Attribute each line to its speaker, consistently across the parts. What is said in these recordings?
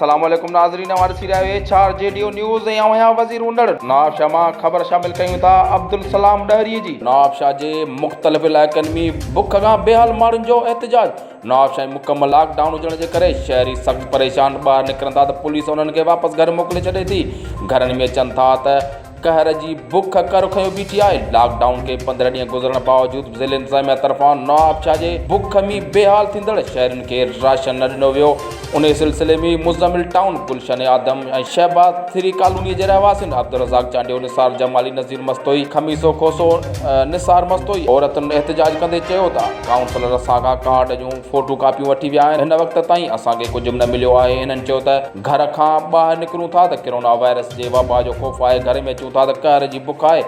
Speaker 1: السلام عليڪم ناظرين اوهان ڏسي رهيا آهيو H R G D news ۽ آئون آهيان وزير هونڊڙ نوابشاهه مان خبر شامل ڪيون ٿا عبدالسلام ڏهري جي نوابشاهه جي مختلف علائقن ۾ بک کان بيحال ماڻهن جو احتجاج نوابشاهه ۾ مڪمل لاڪ ڊائون هجڻ جي ڪري شهري سخت پريشان ٻاهر نڪرن ٿا ته پوليس انهن کي واپس گهر موڪلي ڇڏي ٿي گهرن ۾ اچن ٿا ته قهر جي بک ڪر کنيو بيٺي آهي، لاڪ ڊائون کي 15 ڏينهن گذرڻ باوجود ضلعي انتظاميا طرفان نوابشاهه جي بک ۾ بيحال ٿيندڙ شهرين کي راشن نه ڏنو ويو، انهي سلسلي ۾ مزمل ٽائون، گلشن آدم ۽ شهباز ٿري ڪالوني جي رهواسين عبدالرزاق چانڊيو، نثار جمالي، نذير مستوئي، خميسو کوسو، نثار مستوئي عورتن احتجاج ڪندي چيو ته ڪائونسلر اسان کان ڪارڊ جون فوٽو ڪاپيون وٺي ويا آهن، هن وقت تائين اسان کي ڪجهه به نه مليو آهي، هنن چيو ته. گهر کان ٻاهر نڪرون ٿا ته ڪرونا وائرس جي وبا جو خوف آهي، گهر ۾ اچون ٿا ته قهر جي بک آهي،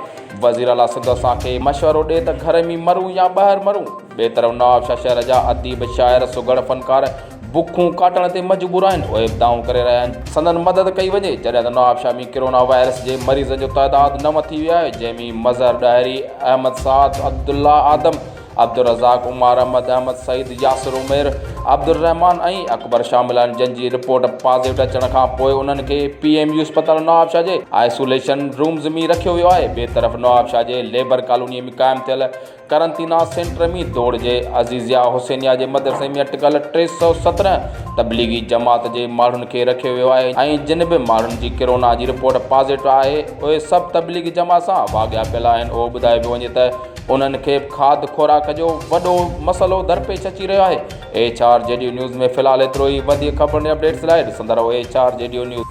Speaker 1: وزيراعليٰ سنڌ اسان کي مشورو ڏي ته گهر ۾ مرون يا ٻاهر مرون. ٻئي طرف نوابشاهه شهر جا اديب، شاعر، سگهڙ، فنڪار بکون ڪاٽڻ تي مجبور آهن، اهي به دانهون ڪري رهيا آهن سندن مدد ڪئي وڃي، جڏهن ته نوابشاهه ۾ ڪرونا وائرس جي مريضن جو تعداد 9 ٿي ويو آهي، جنهن ۾ مظهر ڏاهري، احمد سعد، عبدالله آدم، عبدالرزاق، عمار احمد، احمد سعيد، ياسر عمير، عبدالرحمان ۽ اڪبر شامل آهن جن جي رپورٽ پازيٽو اچڻ کان پوء انهن کي پي ايم يو اسپتال نوابشاهه جي آئسوليشن رومز ۾ رکيو ويو آهي ٻئي طرف نوابشاهه جي ليبر ڪالوني ۾ قائم ٿيل قرنطينه سينٽر ۾ دوڙ جي عزيزيه حسينيه جي مدرسي ۾ اٽڪل 317 تبليغي جماعت جي ماڻهن کي رکيو ويو آهي ۽ جن به ماڻهن جي ڪرونا جي رپورٽ پازيٽو آهي اهي سڀ تبليغي جماعت سان واڳيا پيل آهن اهو ٻڌايو پيو وڃي ته انهن کي به کاڌ خوراڪ جو وڏو مسئلو درپيش اچي رهيو آهي. H R G D news ۾ في الحال ايترو ئي وڌيڪ خبرن ۽ اپڊيٽس لاء ڏسندا رهو H R G D news.